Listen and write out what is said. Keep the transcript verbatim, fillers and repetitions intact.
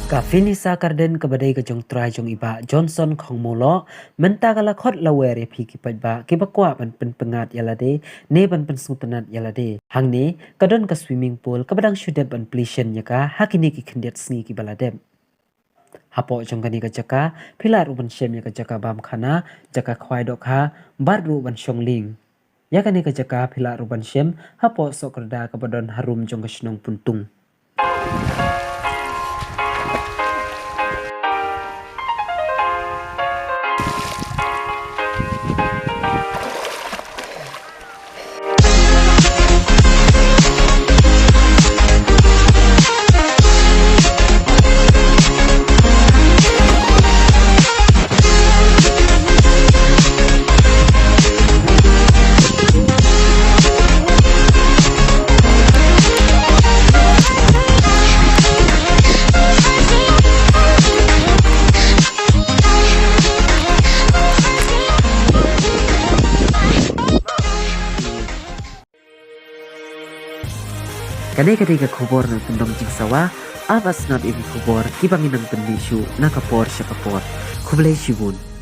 Ka Vanessa Cardin kaba dei ka jong trai jong i Bah Johnson Khongmawloh, mynta ka la khot lawer ïa phi ki paidbah kiba kwah ban pynpyngngad ïa lade ne ban pynsngewtynnad ïa lade. Hangne ka don ka swimming pool kaba dang shu dep ban plie shen ïa ka ha kine ki khyndiat sngi kiba la dep. Hapoh jong kane ka jaka phi lah ruh ban shem ïa ka jaka bam khana, jaka khwai dohkha bad ruh ban shong lieng. Ïa kane ka jaka phi lah ruh ban shem hapoh sohkyrda kaba don harum jong ka shnong Puntung. Kane ka dei ka khubor na u Tyndong Jingsawa. Ap sngap ïa ki khubor kiba ngi nang pynmih shuh na ka por sha ka por. Khublei shibun.